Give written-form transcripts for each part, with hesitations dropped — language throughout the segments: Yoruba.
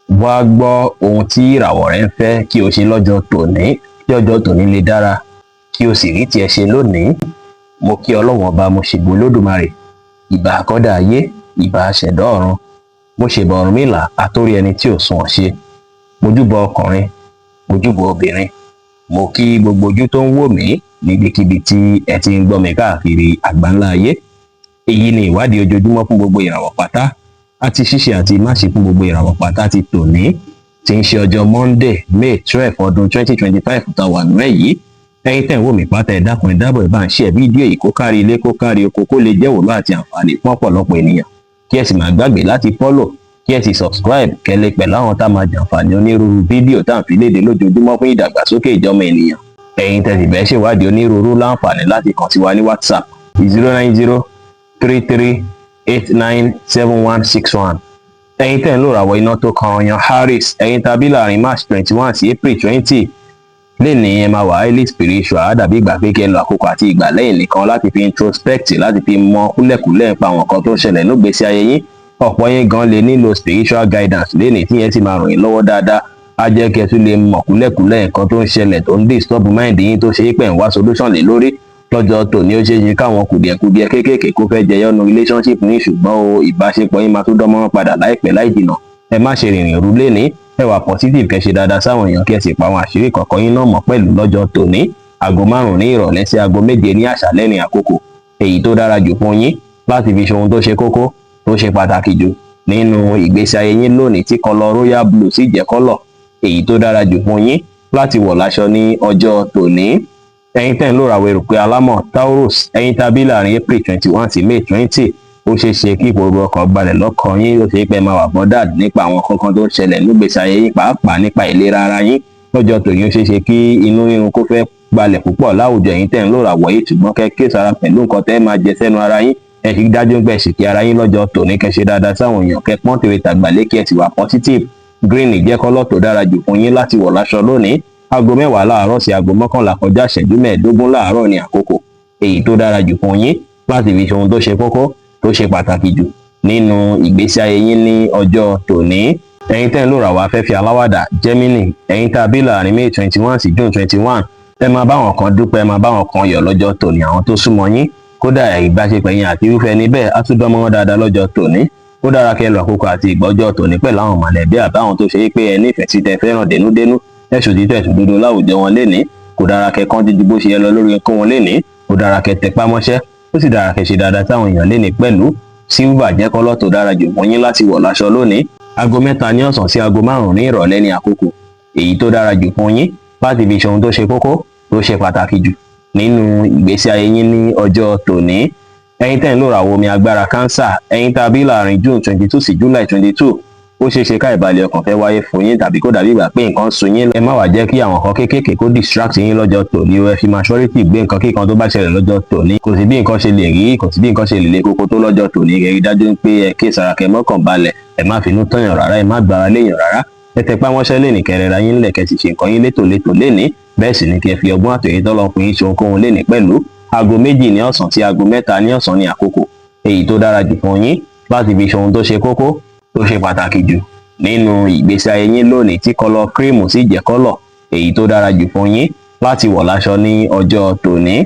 Wá gbọ́ ohun tí ìràwọ̀ rẹ ń fẹ́ kí o ṣe lọ́jọ́ tòní, kí ọjọ́ tòní lè dára, kí o sì rí tiẹ̀ ṣe lónìí. Mo kí Ọlọ́run Ọba, mo ṣèbò Olódùmarè, ìbà àkọ́dá ayé, ìbà aṣẹ̀dá ọ̀run, mo ṣèbà Ọ̀rúnmìlà, àtórí ẹni tí ò sunwọ̀n ṣe. Mojúbọ ọkùnrin, mojúbọ obìnrin, mo kí gbogbo ojú tó ń wò mí níbikíbi tí ẹ ti ń gbọ́ mi káàkiri àgbáńlá ayé. Èyí ni ìwádìí ojoojúmọ́ fún gbogbo ìràwọ̀ pátá àti ṣíṣe àti máṣe fún gbogbo ìràwọ̀ pátá ti tòní, tí ń ṣe ọjọ́ Monday, May 12, ọdún 2025 tá a wà nú ẹ̀ yìí. Ẹ̀yin tẹ̀ ń wò mí pátá, ẹ dákun, ẹ dábọ̀, ẹ bá ń ṣe ẹ̀ fídíò yìí kó kárí ilé, kó kárí oko, kó lè jẹ́ wòlò àti àǹfààní fún ọ̀pọ̀lọpọ̀ ènìyàn, kí ẹ sì má gbàgbé láti follow, kí ẹ sì subscribe, kẹ́lẹ́ pẹ̀lú àwọn tá a máa jàǹfààní onírúurú fídíò tá à ń fi léde lójoojúmọ́ fún ìdàgbàsókè ìjọmọ ènìyàn. Ẹ̀yin tẹ́ sì fẹ́ ṣèwádìí onírúurú, láǹfààní láti kàn sí wa ní WhatsApp, 09033897161. Ẹ̀yin tẹ́ ń lò ràwọ̀ iná tó kan ọyàn Aries, ẹ̀yin tàbí láàrin March 21 sí April 20 lẹ́ni, ẹ máa wà highly spiritual. Á dàbí ìgbà pé kí ẹ lo àkókò àti ìgbà lẹ́yìn nìkan láti fi introspect, láti fi mọ kúlẹ̀kúlẹ̀ nípa àwọn nǹkan tó ń ṣẹlẹ̀ nígbésí ayé yín. Ọ̀pọ̀ yín gan lè nílò spiritual guidance lẹ́ni, tí yẹn sì máa ràn yín lọ́wọ́ dáadáa. Á jẹ́ kí ẹ tún lè mọ̀ kúlẹ̀kúlẹ̀ nǹkan tó ń ṣẹlẹ̀, tó ń disturb mind yín, tó ṣe é pé ń wá solution lé lórí lọ́jọ́ tòní. Ó ṣeé ṣe káwọn kùdìẹ̀kudiẹ kéékèèké kó fẹ́ jẹyọ nu relationship ní, ṣùgbọ́n o ìbáṣepọ̀ yín máa tún dánmọ́rán padà láìpẹ́ láì jìnà. Ẹ má ṣe rìnrìn òru léní. Ẹ wà positive, kẹ́ ṣe dáadáa sáwọn èèyàn, kí ẹ sì pa àwọn àṣírí kọ̀ọ̀kan yín náà mọ́ pẹ̀lú lọ́jọ́ tòní. Aago 5 ní ìrọ̀lẹ́ sí aago 7 ní àṣálẹ́ ní àkókò èyí tó dára jù fún yín láti fi ṣe ohun tó ṣe kókó, tó ṣe pàtàkì jù nínú ìgbésí ayé yín lónìí, tí colour royal blue sì jẹ́ colour èyí tó dára jù fún yín láti wọ̀ láṣọ ní ọjọ́ tòní. Ẹ̀yin tẹ́ ń lò ràwọ̀ erùpẹ̀ alámọ̀ Taurus, ẹ̀yin tàbí láàrin April 21 sí May 20, ó ṣeé ṣe kí ìpòrúru ọkàn gbalẹ̀ lọ́kàn yín. Ó ṣe é pé máa wà bothered nípa àwọn kankan tó ń ṣẹlẹ̀ nígbèsí ayé yín, pàápàá nípa ìlera ara yín lọ́jọ́ tòní. Ó ṣeé ṣe kí inú rírun kó fẹ́ gbalẹ̀ púpọ̀ láwùjọ yín tẹ̀ ń lò ràwọ̀ yìí, ṣùgbọ́n kẹ́ kí sára pẹ̀lú nǹkan tẹ́ máa jẹ sẹ́nu ara yín. Ẹ sì dájú pé ẹ sì kí ara yín lọ́jọ́ tòní, kẹ́ ṣe dáadáa sáwọn èèyàn, kẹ́ pọ́n tèrè tàgbà kí ẹ sì wà positive. Green jẹ́ colour tó dára jù fún yín láti wọ̀ láṣọ lónìí. Aago 10 láàárọ̀ sí aago 11 kọjá ìṣẹ́jú 15 láàárọ̀ ní àkókò èyí tó dára jù fún yín láti fi ṣe ohun tó ṣe kókó, tó ṣe pàtàkì jù nínú ìgbésí ayé yín ní ọjọ́ tòní. Ẹ̀yin tẹ́ ń lò ràwọ̀ afẹ́fẹ́ aláwàdà Gemini, ẹ̀yin tá a bí láàrin May 21 sí June 21, ẹ máa bá àwọn kan dúpẹ́, ẹ máa bá àwọn kan yọ̀ lọ́jọ́ tòní, àwọn tó súnmọ́ yín. Kódà ìbáṣepọ̀ yín àti irúfẹ́ níbẹ̀ á tún dán mọ́rán dáadáa lọ́jọ́ tòní. Ó dára kẹ́ lọ àkókò àti ìgbọ́jọ́ tòní pẹ̀lú àwọn mọ̀lẹ́bí àbáwọn tó ṣe é pé ẹ nífẹ̀ẹ́ sí, tẹ fẹ́ràn dénúdénú. Ẹ ṣòtítọ́, ẹ ṣòdodo láwùjọ wọn lénìí. Kò dára kẹ́ kán jíjú bó ṣe yẹ lọ lórí ẹkọ wọn lénìí. Ó dára kẹ́ tẹpá mọ́ṣẹ́, ó sì dára kẹ́ ṣe dáadáa táwọn èèyàn lénìí pẹ̀lú. Silver jẹ́ colour tó dára jù fún yín láti wọ̀ láṣọ lónìí. Aago 3 ní ọ̀sán sí aago 5 ní ìrọ̀lẹ́ ní àkókò èyí tó dára jù fún yín láti fi ṣe ohun tó ṣe kókó, tó ṣe pàtàkì jù nínú ìgbésí ayé yín ní ọjọ́ tòní. Ẹ̀yin tẹ́ ń lò ràwọ̀ omi agbára Cancer, ẹ̀yin tá a bí láàrin June 22 sí July 22, ó ṣeé ṣe ká ìbàlẹ̀ ọkàn fẹ́ wáyé fún yín, tàbí kó dàbí ìgbà pé nǹkan sun yín. Ẹ má wàá jẹ́ kí àwọn nǹkan kéékèèké kó distract yín lọ́jọ́ tòní o. Ẹ fi maturity gbé nǹkan kíkan tó bá ṣẹlẹ̀ lọ́jọ́ tòní. Kò sí bí nǹkan ṣe lè rí, kò sí bí nǹkan ṣe lè le koko tó lọ́jọ́ tòní. Ẹ rí dájú pé ẹ kí ìsara, kẹ mọ́kàn balẹ̀. Ẹ má finú tọ̀yàn rárá, ẹ má gbára léèyàn rárá. Ẹ tẹpá mọ́ṣẹ́ lénìí, kẹrẹra yín lẹ̀, kẹ́ sì ṣe nǹkan yín létòlétò lénìí. Bẹ́ẹ̀ sì ni kẹ́ fi ọgbọ́n àtòyé tọ́lọ́ fún yín ṣe ohunkóhun lénìí pẹ̀lú. Aago 2 ní ọ̀sán sí aago 3 ní ọ̀sán ní àkókò èyí tó dára jù fún yín láti fi ṣe ohun tó ṣe kókó, tó ṣe pàtàkì jù nínú ìgbésí ayé yín lónìí, tí colour cream sì jẹ́ colour èyí tó dára jù fún yín láti wọ̀ láṣọ ní ọjọ́ tòní.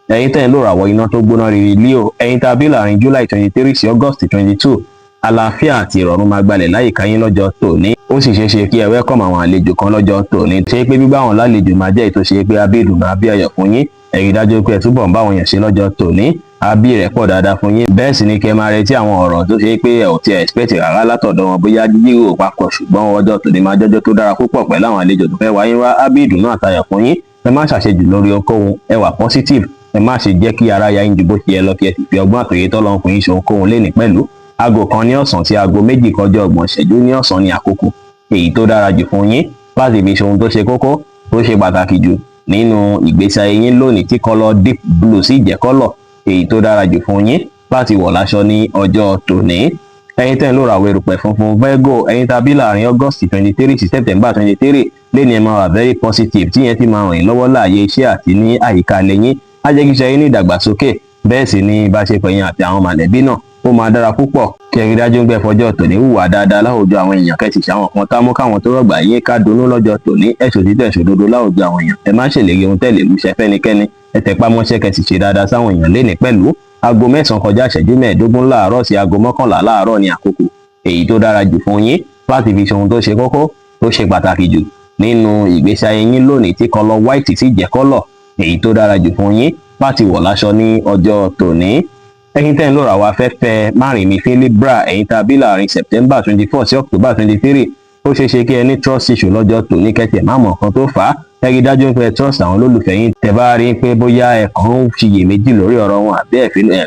Ẹ̀yin tẹ́ ń lò ràwọ̀ iná tó gbóná riri Leo, ẹ̀yin tá a bí láàrin July 23 sí August 22, àlàáfíà àti ìrọ̀rùn máa gbalẹ̀ láyìíká yín lọ́jọ́ tòní. Ó sì ṣeé ṣe kí ẹ welcome àwọn àlejò kan lọ́jọ́ tòní, ṣé pé gbígbà wọn lálejò máa jẹ́ ètò ṣe pé abí ìdùnnú, abí ayọ̀ fún yín. Ẹ rí dájú pé ẹ túbọ̀ ń bá àwọn èèyàn ṣe lọ́jọ́ tòní, abí rẹ̀ pọ̀ dáadáa fún yín. Bẹ́ẹ̀ sì ni kẹ́ máa retí àwọn ọ̀rọ̀ tó ṣe pé ẹ ò tiẹ̀ expect rárá látọ̀dọ̀ wọn, bóyá jíjíròrò papọ̀. Ṣùgbọ́n ọjọ́ tòní máa jọ́jọ́ tó dára púpọ̀ pẹ̀lú àwọn àlejò tó fẹ́ wáyé wá, abí ìdùnnú àtayọ̀ fún yín. Ẹ má ṣàṣejù lórí ohunkóhun, ẹ wà positive. Ẹ má ṣe jẹ́ kí ara ya yín ju bó ṣe yẹ lọ, kí ẹ sì fi ọgbọ́n àtòyé tọ́lọ́ fún yín ṣe ohunkóhun lénìí pẹ̀lú. Aago 1 ní ọ̀sán sí aago 2 kọjá 30 ìṣẹ́jú ní ọ̀sán ní àkókò èyí tó dára jù fún yín láti fi ṣe ohun tó ṣe kókó, tó ṣe pàtàkì jù nínú ìgbésí ayé yín lónìí, tí colour deep blue sì jẹ́ colour èyí tó dára jù fún yín láti wọ̀ láṣọ ní ọjọ́ tòní. Ẹ̀yin tẹ́ ń lò ràwọ̀ erùpẹ̀ funfun Virgo, ẹ̀yin tàbí láàrin August 23 sí September 23 lẹ́ni, ẹ máa wà very positive, tí yẹn ti máa ràn yín lọ́wọ́ láàyè iṣẹ́ àti ní àyíká lẹ́yìn, á jẹ́ kí iṣẹ́ yín ní ìdàgbàsókè. Bẹ́ẹ̀ sì ni ìbáṣepọ̀ yín àti àwọn mọ̀lẹ́bí náà. Ó máa dára púpọ̀ kí ẹ rí dájú ń gbẹ fọjọ́ tòní hùwà dáadáa láwùjọ àwọn èèyàn, kẹ́ sì ṣe àwọn kan tá mú káwọn tó rọ̀gbà yín ká dunnú lọ́jọ́ tòní. Ẹ ṣòtítọ́, ṣòdodo láwùjọ àwọn èèyàn. Ẹ má ṣèlérí ohun tẹ́lẹ̀ múṣẹ fẹ́nikẹ́ni. Ẹ tẹpá mọ́ṣẹ́, kẹ́ sì ṣe dáadáa sáwọn èèyàn lénìí pẹ̀lú. 9:45 láàárọ̀ sí 11:00 láàárọ̀ ní àkókò èyí tó dára jù fún yín láti fi ṣe ohun tó ṣe kókó, tó ṣe pàtàkì jù nínú ìgbésí ayé yín lónìí, tí colour white sì jẹ́ colour èyí tó dára jù fún yín láti wọ̀ láṣọ ní ọjọ́ tòní. Ẹ̀yin tẹ́ ń lọ́ra wa afẹ́fẹ́ márìnmí fín Libra, ẹ̀yin tá a bí láàrin September 24 sí October 23, ó ṣeé ṣe kí ẹ ní trust issue lọ́jọ́ tòní, kẹ́tì ẹ̀ má mọ̀ nǹkan tó fà á. Ẹ rí dájú pé ẹ trust àwọn olólùfẹ́ yín. Tẹ́ bá rí pé bóyá ẹ kàn ń ṣiyèméjì lórí ọ̀rọ̀ wọn àbí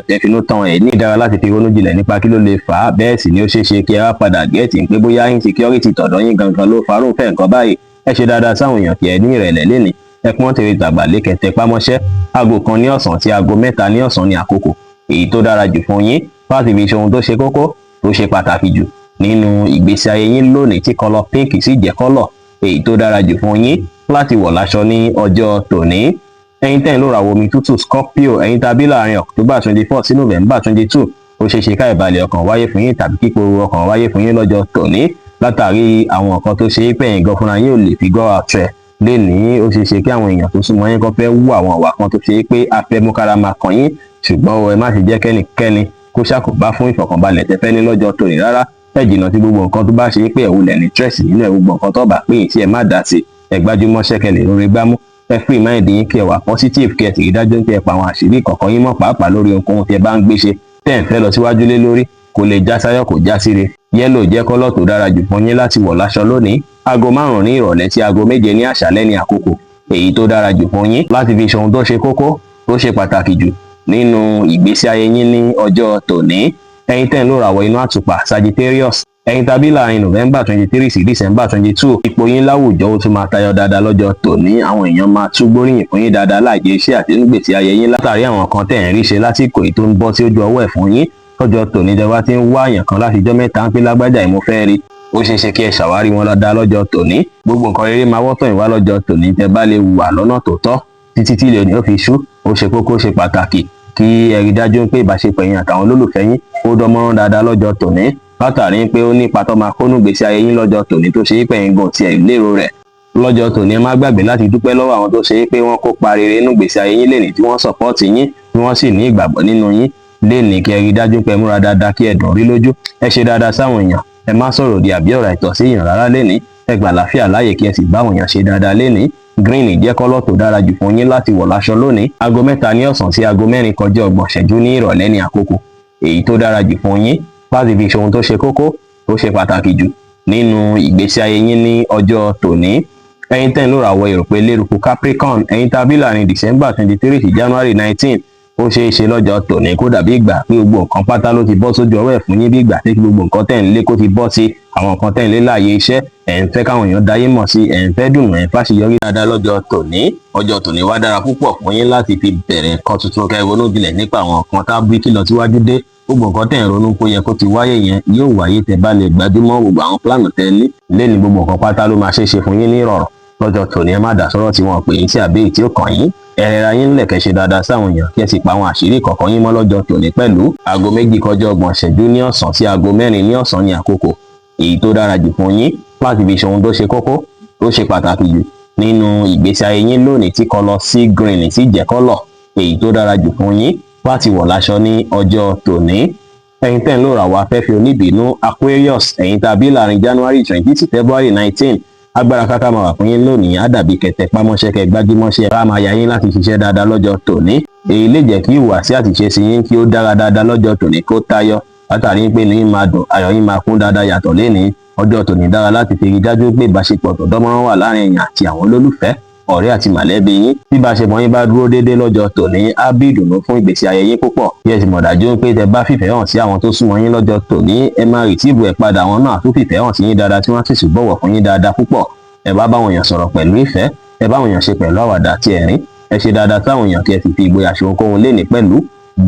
ẹ finú tán, ẹ ní ìdára láti fi ronú jinlẹ̀ nípa kí ló lè fà á. Bẹ́ẹ̀ sì ni ó ṣeé ṣe kí ẹ wá padà get pé bóyá insecurity tọ̀dọ̀ yín gangan ló farúfẹ́ nǹkan báyìí. Ẹ ṣe dáadáa sáwọn èèyàn, kí ẹ ní ìrẹ̀lẹ̀ lénìí. Ẹ pọ́n tèrè tàgbà lékẹtẹ pámọ́ṣẹ́. 1 ní ọ̀sán sí 3 ní ọ̀sán ní àkókò èyí tó dára jù fún yín láti fi ṣe ohun tó ṣe kókó, tó ṣe pàtàkì jù nínú ìgbésí ayé yín lónìí, tí colour pink sì jẹ́ colour èyí tó dára jù fún yín láti wọ̀ láṣọ ní ọjọ́ tòní. Ẹ̀yin tẹ́ ń lò ràwọ̀ omi tútù Scorpio, ẹ̀yin tàbí láàrin October 24 sí November 22, ó ṣeé ṣe ká ìbalẹ̀ ọkàn wáyé fún yín tàbí kíkó ọkàn wáyé fún yín lọ́jọ́ tòní látàrí àwọn nǹkan tó ṣe é pé ẹ̀yin gan fúnra yín ò lè figure out rẹ̀ lénìí. Ó ṣeé ṣe kí àwọn èèyàn tó súnmọ́ yín kan fẹ́ wú àwọn ìwà kan tó ṣe é pé afẹ́múkára máa kàn yín, ṣùgbọ́n ẹ má ṣe jẹ́ kẹ́nikẹ́ni kó ṣàkóbá fún ìfọ̀kànbalẹ̀ tẹ́ fẹ́ ní lọ́jọ́ tòní rárá. Ẹ jìnnà sí gbogbo nǹkan tó bá ṣe é pé ẹ wulẹ̀ ní stress nínú ẹ̀. Gbogbo nǹkan tó bá pé tí ẹ má dá sí, ẹ gbájúmọ́ ṣẹ́kẹ̀lẹ̀ lórí gbámú. Ẹ free mind yín, kí ẹ wà positive, kí ẹ sì rí dájú pé ẹ pa àwọn àṣírí kọ̀ọ̀kan yín mọ́, pàápàá lórí ohunkóhun tí ẹ bá ń gbé ṣe tẹ́ ẹ̀ ń fẹ́ lọ síwájú lé lórí kò lè já sáyọ̀, kò já síre. Yellow jẹ́ colour tó dára jù fún yín láti wọ̀ láṣọ lónìí. 5:00 ní ìrọ̀lẹ́ sí 7:00 ní àṣálẹ́ ní àkókò èyí tó dára jù fún yín láti fi ṣe ohun tó ṣe kókó, tó ṣe pàtàkì jù nínú ìgbésí ayé yín ní ọjọ́ tòní. Ẹ̀yin tẹ́ ń lò ràwọ̀ inú àtùpà Sagittarius, ẹ̀yin tàbí láàrin November 23 sí December 22, ipò yín láwùjọ ó tún máa tayọ dáadáa lọ́jọ́ tòní. Àwọn èèyàn máa tún gbóríyìn fún yín dáadáa láìjẹ́ iṣẹ́ àti nígbèsí ayé yín látàrí àwọn kan tẹ̀ ń rí ṣe lásìkò èyí tó ń bọ́ sí ojú ọwọ́ ẹ̀ fún yín lọ́jọ́ tòní. Tẹ́ bá ti ń wá àyàn kan láti ijọ́ mẹ́ta ń pé lágbájá yìí mo fẹ́ rí, ó ṣeé ṣe kí ẹ ṣàwárí wọn lọ́dá lọ́jọ́ tòní. Gbogbo nǹkan rere máa wọ́tọ̀ yín wá lọ́jọ́ tòní tẹ́ bá lè wà lọ́nà tó tọ́ títí tí ilẹ̀ òní ó fi ṣú. Ó ṣe kókó, ṣe pàtàkì kí ẹ rí dájú pé ìbáṣepọ̀ yín àtàwọn olólùfẹ́ yín ó dán mọ́rán dáadáa lọ́jọ́ tòní, látàrí pé ó ní ipa tó máa kónú gbèsè ayé yín lọ́jọ́ tòní tó ṣe é pé ẹ̀yin gan tiẹ̀ lérò rẹ̀ lọ́jọ́ tòní. Ẹ má gbàgbé láti dúpẹ́ lọ́wọ́ àwọn tó ṣe é pé wọ́n kópa rere nínú gbèsè ayé yín lénìí, tí wọ́n support yín, tí wọ́n sì ní ìgbàgbọ́ nínú yín lénìí. Kí ẹ rí dájú pé ẹ múra dáadáa, kí ẹ dùn rí lójú. Ẹ ṣe dáadáa sáwọn èèyàn. Ẹ má sọ̀rọ̀ òdì àbí ọ̀rọ̀ àìtọ́ sí èèyàn rárá lénìí. Ẹ gbà láfíà láàyè, kí ẹ sì bá àwọn èèyàn ṣe dáadáa lénìí. Green jẹ́ colour tó dára jù fún yín láti wọ̀ láṣọ lónìí. 3:00 ní ọ̀sán sí 3:30 ní ìrọ̀lẹ́ ní àkókò èyí tó dára jù fún yín láti fi ṣe ohun tó ṣe kókó, tó ṣe pàtàkì jù nínú ìgbésí ayé yín ní ọjọ́ tòní. Ẹ̀yin tẹ́ ń lò ràwọ̀ èròpé lérúkú Capricorn, ẹ̀yin tàbí láàrin December 23 sí January 19, ó ṣeé ṣe lọ́jọ́ tòní kó dàbí ìgbà pé gbogbo nǹkan pátá ló ti bọ́ sójú ọwọ́ ẹ̀ fún yín, bí ìgbà tí gbogbo nǹkan tẹ̀ ń lé kó ti bọ́ sí. Àwọn nǹkan tẹ̀ ń lé láàyè iṣẹ́, ẹ̀ ń fẹ́ káwọn èèyàn dáyé mọ̀ sí, ẹ̀ ń fẹ́ dùnú, ẹ̀ ń fàṣeyọrí dáadáa lọ́jọ́ tòní. Ọjọ́ tòní wá dára púpọ̀ fún yín láti fi bẹ̀rẹ̀ nǹkan tuntun, kẹ́ ronú jinlẹ̀ nípa àwọn nǹkan tá bí kí lọ síwájú dé. Gbogbo nǹkan tẹ̀ ń ronú kó yẹ kó ti wáyé yẹn yóò wáyé tẹ́ bá lè gbájúmọ́ gbogbo àwọn plan tẹ́ ní lẹ́ni. Gbogbo nǹkan pátá ló máa ṣeé ṣe fún yín ní ìrọ̀rùn lọ́jọ́ tòní. Ẹ má dá sọ́rọ̀ tí wọ́n pè yín sí àbí èyí tí ó kàn yín. Ẹ rẹra yín ńlẹ̀, kẹ́ ṣe dáadáa sáwọn èèyàn, kí ẹ sì pa àwọn àṣírí kọ̀ọ̀kan yín mọ́ lọ́jọ́ tòní pẹ̀lú. 2:30 ní ọ̀sán sí 4:00 ní ọ̀sán ní àkókò èyí tó dára jù fún yín láti fi ṣe ohun tó ṣe kókó, tó ṣe pàtàkì jù nínú ìgbésí ayé yín lónìí, tí colour sea green sì jẹ́ colour èyí tó dára jù fún yín láti wọ̀ láṣọ ní ọjọ́ tòní. Ẹ̀yin tẹ́ ń lò ràwọ̀ afẹ́fẹ́ oníbínú Aquarius, ẹ̀yin tàbí láàrin January 20 sí February 19, agbára káká máa wà fún yín lónìí. Á dàbí kẹtẹ pámọ́ṣẹ́, kẹ gbájúmọ́ṣẹ́ bá máa yá yín láti ṣiṣẹ́ dáadáa lọ́jọ́ tòní. Èyí lè jẹ́ kí ìhùwàsí àtìṣe sí yín kí ó dára dáadáa lọ́jọ́ tòní, kó tayọ látàrí pé ní máa dùn, ayọ̀ yín máa kún dáadáa yàtọ̀ lénìí. Ọjọ́ tòní dára láti fi rí dájú pé ìbáṣepọ̀ tó dánmọ́rán wà láàrin èèyàn àti àwọn olólùfẹ́, ọ̀rẹ́ àti mọ̀lẹ́bí yín. Bí ìbáṣepọ̀ yín bá dúró déédéé lọ́jọ́ tòní, á bí ìdùnnú fún ìgbésí ayé yín púpọ̀. Bí ẹ sì mọ̀ dájú pé tẹ bá fìfẹ́ hàn sí àwọn tó súnmọ́ yín lọ́jọ́ tòní, ẹ máa receive ẹ̀ padà. Àwọn náà tún fìfẹ́ hàn sí yín dáadáa, tí wọ́n sì sì bọ̀wọ̀ fún yín dáadáa púpọ̀. Ẹ bá báwọn èèyàn sọ̀rọ̀ pẹ̀lú ìfẹ́, ẹ báwọn èèyàn ṣe pẹ̀lú àwàdà àti ẹ̀rín. Ẹ ṣe dáadáa sáwọn èèyàn, kí ẹ sì fi ìgboyà ṣe ohunkóhun lénìí pẹ̀lú.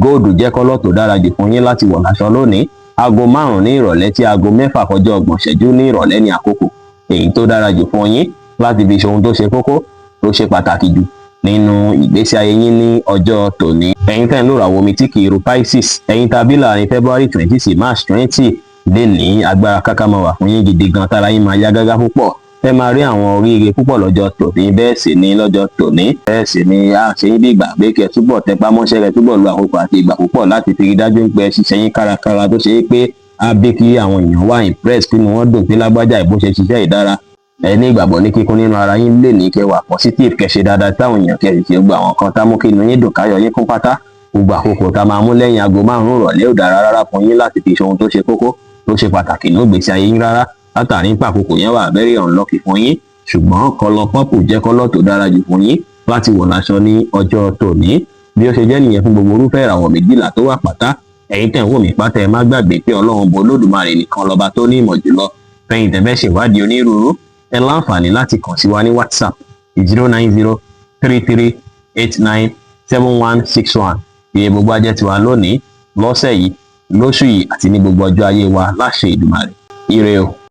Gold jẹ́ colour tó dára jù fún yín láti wọ̀ láṣọ lónìí. 5:00 ní ìrọ̀lẹ́ tí 5:36 ní ìrọ̀lẹ́ ní àkókò èyí tó dára jù fún yín láti fi ṣe ohun tó ṣe kókó, tó ṣe pàtàkì jù. Nínú ìgbésí ayé yín ní ọjọ́ tòní, ẹ̀yin tẹ́ ń lò ràwọ̀ omi tí kì í ru Pisces, ẹ̀yin tàbí láàrin February 20 sí March 20 lè ní agbára káká máa wà fún yín gidi gan, tára yín máa yá gágá púpọ̀. Ẹ máa rí àwọn oríire púpọ̀ lọ́jọ́ tòní. Bẹ́ẹ̀ sì ni lọ́jọ́ tòní, bẹ́ẹ̀ sì ni a ṣe yín bí ìgbà pé kẹ́ túbọ̀ tẹpá mọ́ṣẹ́ rẹ, túbọ̀ lo àkókò àti ìgbà púpọ̀ láti fi rí dájú pé ṣiṣẹ́ yín kárakára, tó ṣe é pé á bí kí àwọn èèyàn wá impress, kí wọ́n dùn pé lágbájá ìbò ṣe ṣiṣẹ́ ìdára. Ẹ ní ìgbàgbọ́ ní kíkún nínú ara yín lè ní kẹ́ wà positive, kẹ́ ṣe dáadáa táwọn èèyàn, kẹ́ sì ṣe gbogbo àwọn kan tá mú kí inú yín dùn, káyọ̀ yín kún pátá. Gbogbo àkókò tá máa mú lẹ́yìn aago 5 ìrọ̀lẹ́ ò dára rárá fún yín láti fi ṣe ohun tó ṣe kókó, tó ṣe pàtàkì ní ìgbésí ayé yín rárá, látàrí pé àkókò yẹn wà very unlucky fún yín. Ṣùgbọ́n colour purple jẹ́ colour tó dára jù fún yín láti wọ̀ láṣọ ní ọjọ́ tòní. Bí ó ṣe jẹ́ nìyẹn fún gbogbo irúfẹ́ ìràwọ̀ 12 tó wà pátá. Ẹ̀yin tẹ̀ ń wò mí pátá, ẹ má gbàgbé pé Ọlọ́run bọ Olódùmarè nìkan lọ́ba tó ní ìmọ̀ jùlọ. Fẹ̀yìn tẹ̀ fẹ́ ṣèwádìí onírúurú, ẹ láǹfààní láti kàn sí wa ní WhatsApp, 09033897161. Iye gbogbo ajẹ́ tiwa lónìí, lọ́sẹ̀ yìí, lóṣù yìí àti ní gbogbo ọjọ́ ayé wa láṣẹ Ìdùmarè. Ire o.